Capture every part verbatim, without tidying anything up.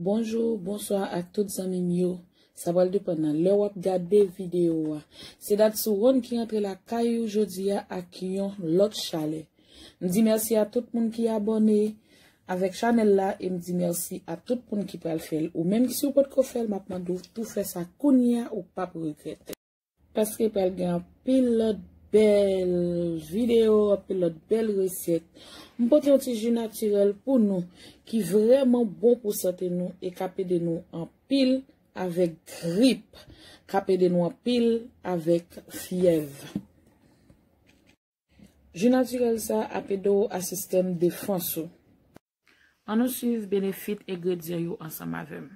Bonjou, bonswa ak tout zanmi m yo. Sa pral depann nan lè w ap gade videyo a. Se dat Suwon ki rantre lakay ou jodi a ak yon lòt chalè. M di mèsi a tout moun ki abòne avèk chanèl la e m di mèsi a tout moun ki pral fè l. Ou menm ki si w potko fè l, m ap mande w tou fè sa kounye a, ou p ap regrèt. Paske pral gen anpil lòt bèl videyo, anpil lòt bèl resèt. M pote yon ti ji natirèl pou nou ki vrèman bon pou sante nou e k ap ede nou anpil avèk grip, k ap ede nou anpil avèk fyèv. Ji natirèl sa ap ede w a sistèm defans ou. Ann nou swiv benefit engredyan yo ansanm avè m.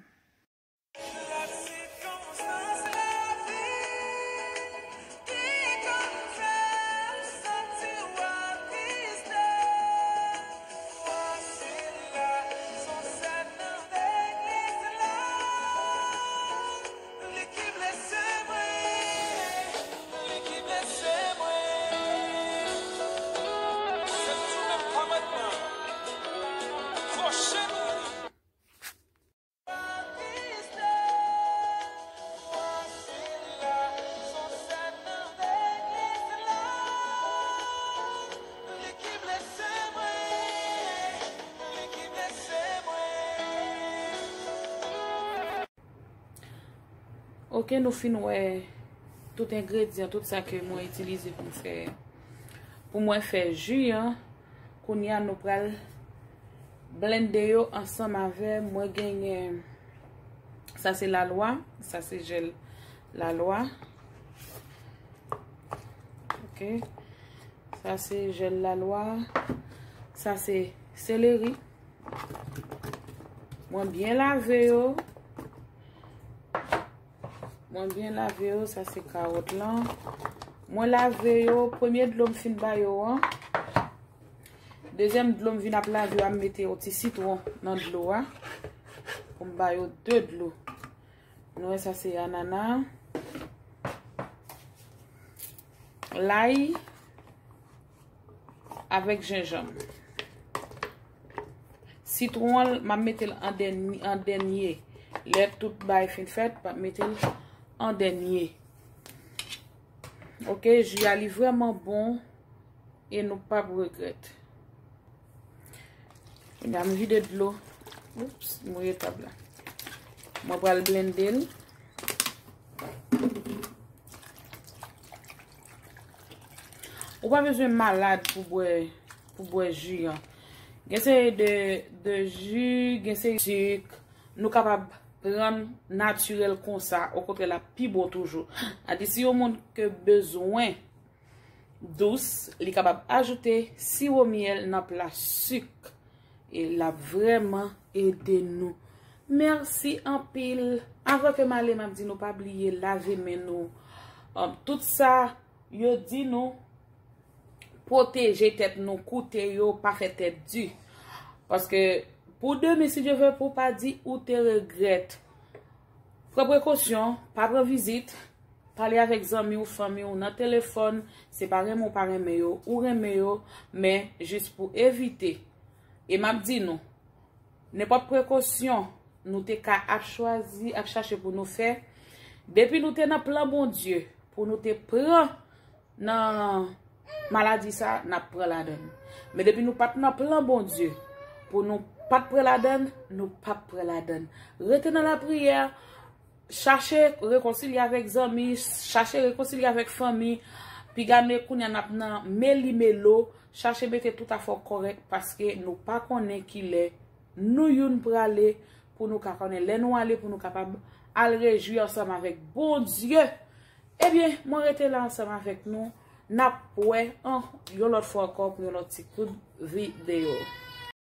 Ok, nou fin wè tout engredyan, tout sa ke mwen itilize pou m fè, pou mwen fè ji an. Kounye a, nou pral blende yo ansanm avè mwen. Genyen, sa se lalwa, sa se jèl lalwa. Ok. Sa se jèl lalwa. Sa se seleri. Mwen byen lave yo. Mwen byen lave yo. Sa se kawòt lan. Mwen lave yo. Premye dlo m fin ba yo an. Dezyèm dlo m vin ap lave yo a, m mete yon ti sitwon nan dlo a. Pou m ba yo de dlo. Nou wè sa se anana, lay avèk jenjanm. Sitwon an, m ap mete l an dènye, an dènye. Lè tout bagay fin fèt, m ap mete l an dènye. Ok, ji a li vrèman bon e nou p ap regrèt. Kounye a m vide dlo. Oups, m mouye tab la. Mwen pral blende l. Ou pa bezwen malad pou bwè, pou bwè ji an. Gen seri de, de ji, gen seri sik. Nou kapab pran natirèl konsa. Okontrè, l ap pi bon toujou. Adi si yon moun ke bezwen dous, li kapab ajoute siwo myèl nan plas sik. E l ap vrèman ede nou. Mèsi anpil. Avan ke m ale, m ap di nou pa bliye lave men nou. Um, tout sa yo di nou, pwoteje tèt nou, koute yo, pa fè tèt di. Paske pou demen, si Dye vle, pou pa di ou te regrèt. Pran prekosyon, pa pran vizit, pale avèk zanmi w, fanmi w nan telefòn, se pa renmen w pa renmen yo, ou renmen yo, men jis pou evite. E m ap di nou, nenpòt prekosyon nou te ka ap chwazi, ap chache pou nou fè, depi nou te nan plan Bondye, pou nou te pran nan maladi sa, n ap pran ladann. Men depi nou pa t nan plan Bondye, pou nou pa t pran ladann, nou p ap pran ladann. Rete nan lapriyè, chache rekonsilye avèk zanmi, chache rekonsilye avèk fanmi. Piga ne kounye a n ap nan meli melo, chache mete tout afè w kòrèk, paske nou pa konnen kilè nou youn prale, pou nou ka konnen lè nou ale, pou nou kapab al rejwi ansanm avèk Bondye. Ebyen, mwen rete la ansanm avèk nou. N ap wè an yon lòt fwa ankò pou yon lòt ti kout videyo.